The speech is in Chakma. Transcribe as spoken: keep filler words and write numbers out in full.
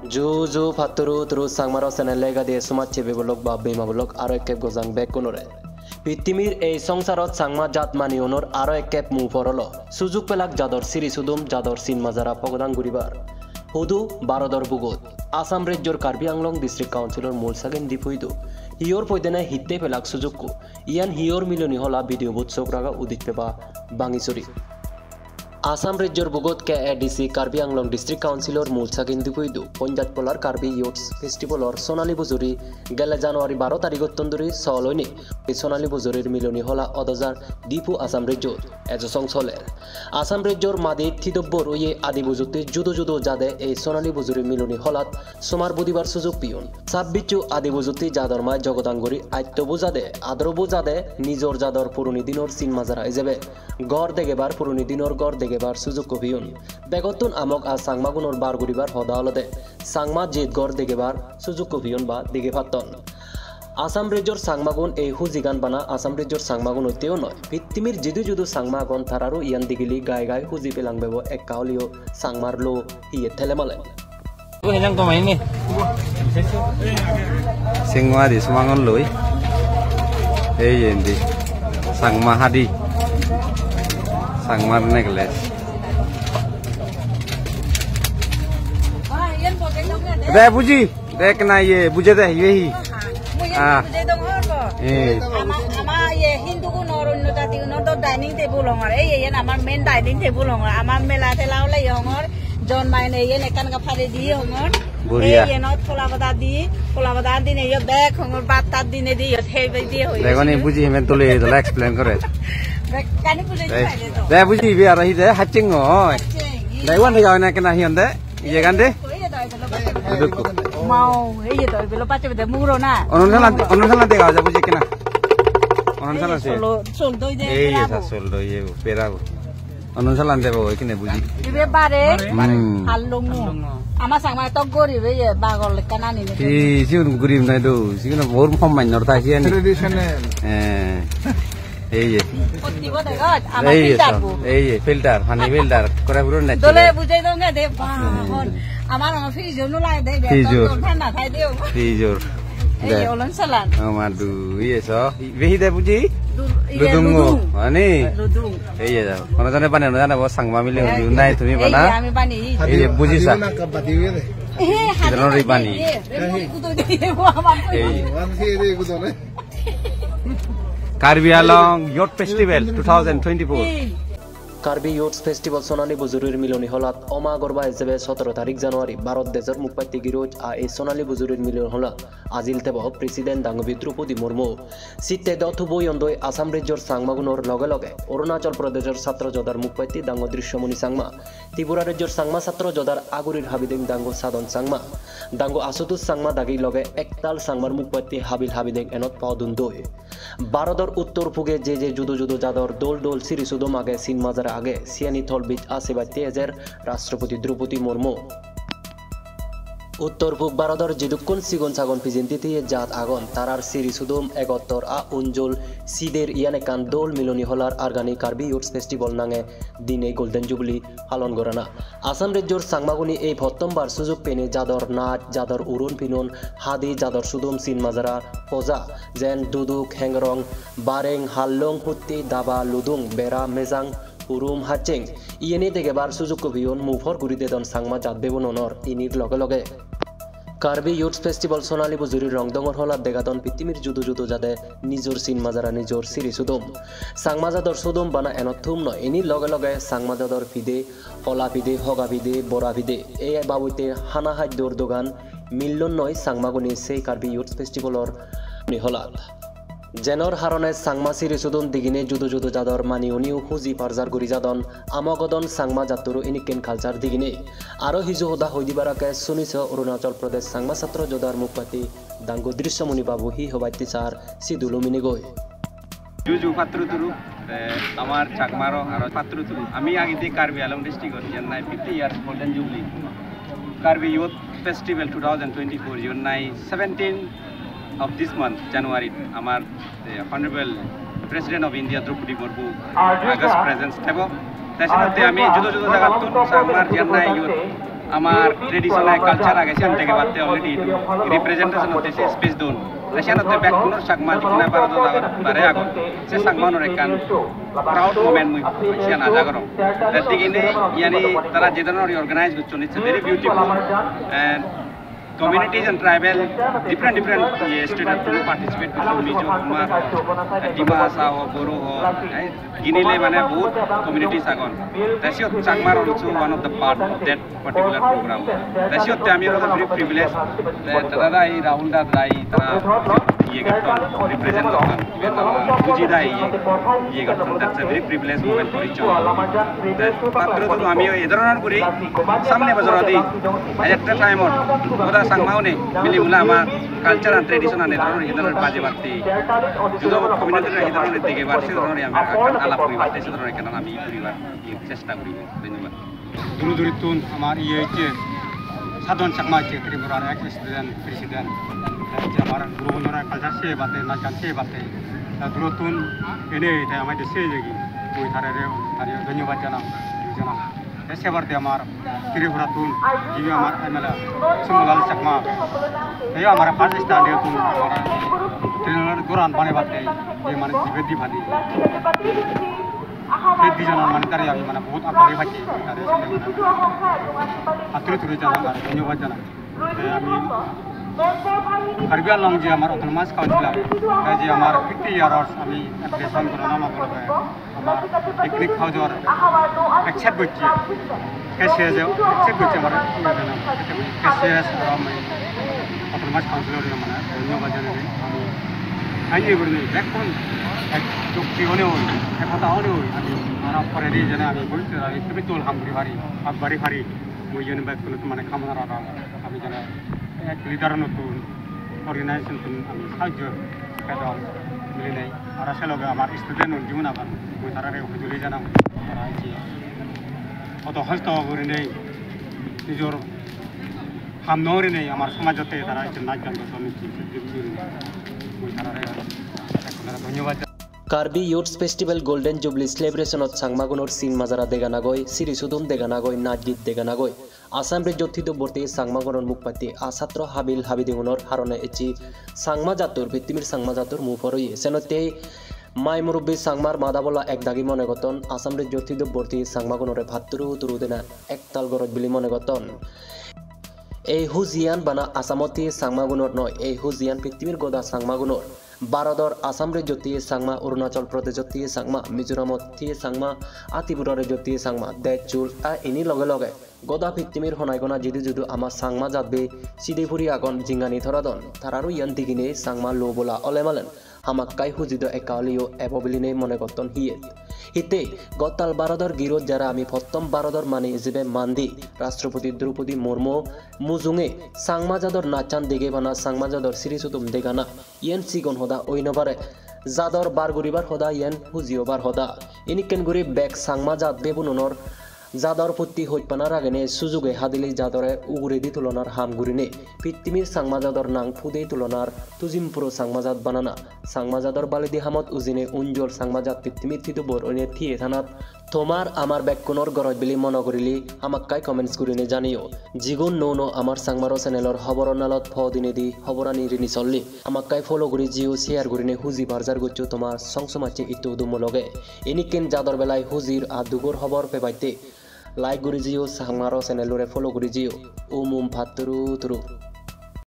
Ju ju patturu turu Changmaro channel lega diye somaj sebi bolok ba bema bolok aro ekkep gojang bekkunore. Pittimir ei songsarot Changma jat maniyonor aro ekkep mu porolo. Sujuk pelak jador siri sudum, jador sin majara pogodang guribar. Hudu Barodor bugot. Assam rejjor Karbi Anglong District Councilor mul sagen dipu idu. Hiyor poidene hitte pelak sujukku. Iyan hiyor miloni hola video bot sok raga udit peba bangi suri. Assam rejjor bugot K A D C Karbi Anglong District Councilor mul sagin dipu idu Ponjat Polar Karbi Youths Festivalor sonali bujuri gelle January baro tarigottun duri sol oine. Ei sonali bujurir miloni hola odojar dipu Assam rejjot ejo song soler. Assam rejjor madi thidobbor oye adi bujotti judo judo jade ei sonali bujuri miloni holat somar budibar sujog piyon. Sabbichu adi bujotti jador mai jogodang guri atto bujade, adoro bujade nijor jador puroni dinor sin majara ejebe. Gor degebar, puroni dinor gor degebar sujukko piyon. Begottun amok ar Changmagunor bar guribar hoda olode Changma jit gor degebar sujukko piyon ba dege patton. Assam rejjor Changmagun ei hujigan bana Assam rejjor Changmagun oitteo noi. Pittimir jidu jidu Changma agon tararo iyan digili gai gai huji pelang bebo ekka oleyo Changmar lo hiye thele male. Singwadi sumangon loi. Ei indi. Changma hadi. Changmar necklace. De buji. Dek na iye, buje de, iye hi? Mui iyen Ah. Buje dong hor ko. Eh. Ama, ama iye Hindu gunor onno jati gunor do dining table hongor. Ei, ei, iyen amar main dining table hongor. Amar mela tela ole iye hongor. Jon maine iyen ekkan ekkan pare di hongor. Boria. Ei, iyenot pola pada di, pola pada dine iye bek hongor, bhat tat dine di, iye hei bai di hoi. Degoni buji hemen tole dole explain gore. Bek kani buje di Ei, paide to. De buji ibe aro hi de, haching oi. Haching, i. De wan de gawe na kena hi onde? Iye gande? Duduk. Mau, iye to, belo pache bede muro na. Onun salan, onun salan dega ja buji kena. Onun salan se. Solo, sol doi de, Ei, bravo. Sa sol doi, ye, bravo. Onun salan debo, ekine buji. Ibe bare, Hmm. Hallongo. Ama Changma tok goribe ye, bagol ekkan ani ne. Si, siun gurib nai do, siun bor hom mannor ta siyan. Traditional. Eh. Ei ye. Potti bo degoj, ama Ei ye, filter so. Bo. Ei ye, filter, pani filter. Kore puro natural. Dole bujei donge de, ba, Hmm. Hon. Amar ama fridge-o no lage de, Fridge-o. Dol thanda thai de. Fridge-o. Ei De. Olon salan. Ama du, iye so. Ibe hi de buji? Du-, iye Ludungo, ludung. Ani? Ludung. Ei ye da. Kono jone bane, no jane bo Changma mile Ei, buji. Nai tumi ei, bana. Ami bani. Ei ye buji sa. Hadi na ka badi de. Eh, hadi Idhar na ri bani. Ye, ye, ye, kudo de, ye, bo, ama. Ei. Wan se de kudo ne. Karbi Anglong Youth Festival two thousand twenty-four. Karbi Youth Festival sonali bujurir miloni holat oma gorba ejebe sotoro tarik January Bharot dejor mukpatti giroj a ei sonali bujurir miloni holat ajil tebo President dangubi Droupadi Murmu. Sitte do thubo yondoi Assam rejjor Changmagunor loge loge Arunachal Pradeshor satro jodar mukpatti dangu Drishyamuni Changma. Tripura rejjor Changma Satro Jodar agurir habideng dangu Sadon Changma, dangu Ashutosh Changma dagi loge ektal Changmar mukpatti habil habideng enot podun doi. Barodor uttor puge je je judo judo jador dol dol siri sudom age, sin majara age, siyani tolbij ase batte ejer Rashtrapati Droupadi Murmu. Uttor pug Barodor jidukkun sigon sagon pijendi tiye jat agon, tarar siri sudom egottor a unjol sider iyan ekkan dol miloni holar Argani Karbi Youth Festival nange dinei Golden Jubilee palon gorana. Assam rejjor Changmaguni ei pottombar sujog pene jador naj, jador uron pinon, hadi jador sudom sin majara poja, jen duduk, hengrong, bareng, hallong, hutti, daba, ludung, bera, mejang, hurum, hacheng. Iyeni degebar sujogko piyon mu por guri dedon Changma jat bebunonor inir loge loge. Karbi Youth Festival sonali bujuri rong dongor holat degadon pittimir judo judo jade nijor sin majara nijor siri sudom. Changma jador sudom bana enot thum noi, ini loge loge Changma jador pide, hola pide, hoga pide, bora pide. Ei babotte hana haddor dogan millon noi Changmaguni sei Karbi Youth Festivalor ni holat. Jenor harone Changma siri sudom digine judo judo jador mani uniu huji parjar guri jadon, amogodon Changma jattoro inikken culture digine. Aro hiju hoda hoi dibar age suni so Arunachal Pradesh Changma Satro Jodar mukpatti dangu Drishyamuni babu hi hobatte sar sidu luminigoi. Juju patturu turu, te amar Chakmaro aro patturu turu. Ami agede Karbi Anglong district-ot, iyan nai fifty years Golden Jubilee. Karbi Youth Festival two thousand twenty-four, iyan nai seventeen of this month, January, amar, eh, Honorable President of India, Droupadi Murmu, August presence thebo. Te senotte ami judo judo jagattun Chakmar iyan nai youth Amar traditional culture age, siyan dege batte already representation otte se space don. Te siyanotte bekkunor Chakma jikkun Bharodot agon, bare agon, se Chakmaunor ekkan proud moment mui siyan aja gorong. Te digine iyani tara je dhoronor organize gocchon, it's a very beautiful. And communities and tribal, different, different, iye, state-ottun participate gotton, Mizo, Hmar, Dima Hasao, Boro ho, eh, ginile mane bahut communities agon. Te siyot Chakma are also one of the part of that particular program. Te siyotte ami aro very privilege, te dada ei Rahul da dai tara iye gotton, represent gotton. Iben ama Buji da iye, iye gotton, that's a very privilege moment for each one. Te patro to ami ei dhoronor guri samne bojor odi, ekta time ot goda Changma une mili mula ama culture and tradition an ei dhoronor, ei dhoronor baje batte, judo community ei dhoronor dege bar, se dhoronor ami ekkan alap guri batte, se dhoronor ekkan ami guribar chesta guribo. Dhonnobad. Duri durittun amar iye ecche, Sadhan Chakma ecche, Tripurar ex student president. Te ecche amar gurubunore culture se batte, naj gan se batte. Ta durottun ene te amai de se jegi. Mui tarare, tare dhonnobad janang, janang. Te se batte amar Tripurattun jibe amar M L A Sumbulal Chakma. Te amar first stand tun amar train goran bane batte, je mane jibe di bhadi. Ei dijonor mane tare ami mane bahut agbari pacche, tare sene mane atturi turi janang ar dhonnobad janang. Te ami Karbi Anglong je amar Autonomous Council age, te je amar fifty years ami application gorana lage lage amar picnic house-or accept gocche. K C S e accept gocche amar, K C S aro ami Autonomous Council-ore mane dhonnobad janei ami aine gurinei bekkun ek jukti onei oi, ek hoda onei oi, ami mane poredi jene ami bhobissot ami tumi dol ham guri pari, agbari pari, mui jene bekkun mane kamona ragong, ami jene ek leader-unottun, organization-tun ami sahajjo pedong milinei, aro se loge amar student-un jigun agon, mui tarare hojoli janang, tara ecche hodo hosto gurinei nijor ham no gurinei amar somajotte tara ecche naj gan gotton, ecche gurinei mui tarare ekkunore dhonnobad janang. Karbi Youth Festival Golden Jubilee Celebration-ot Changmagunor sin majara dega nagoi, siri sudum dega nagoi, naj git dega nagoi. Assam rejjot thido borti Changmagunor mukpatti a satro habil habidigunor harone ecche Changma jattur, pittimir Changma jattur mu por oye. Senotte mai murubbi Changmar mada bola ek dagi mone gotton, Assam rejjot thido borti Changmagunore patturu turu dena ektal goroj bili mone gotton. Ei hujiyan bana Assamot thiye Changmagunor noi, ei hujiyan pittimir goda Changmagunor. Bharodor Assam rejjot thiye Changma, Arunachal Pradeshot thiye Changma, Mizoramot thiye Changma, a Tripura rejjot thiye Changma, dej chul a ini loge loge goda pittimir honai gona jidu jidu ama Changma jatbe side puri agon, jingani toradon. Tararo iyan digine Changma lo bola ole malen hamakkai huji do ekka oleyo ebo bilinei mone gotton hiyet. Hittei gottal Bharodor girot jara ami pottom Bharodor mani ijebe mandi Rashtrapati Droupadi Murmu mujunge Changma jador nachan dege bana, Changma jador siri sudum degana, iyen sigon hoda oi no pare. Jador bar guribar hoda, iyen huji obar hoda. Inikken guri bek Changma jat bebununor jador potti hojpana ragene sujuge hadili jadore uguredi tulonar ham gurine, pittimir Changma jador nang pudei tulonar, tujim puro Changma jat banana, Changma jador baledi hamot ujine unjol Changma jat pittimit thido bor oine thiye thanat tomar amar bekkunor goroj bili mone gurile hamakkai comments gurine janeyo. Jigun nuo nuo amar Changmaro channelor hoboro nalot po dinedi hoborani rini solli, hamakkai follow guri jiyo, share gurine huji barjar goccho tomar song somajje itto udumo loge. Inikken jador belai hujir ar dugor hobor pebatte like guri jiyo, Changmaro channelore follow guri jiyo. Um um patturu turu.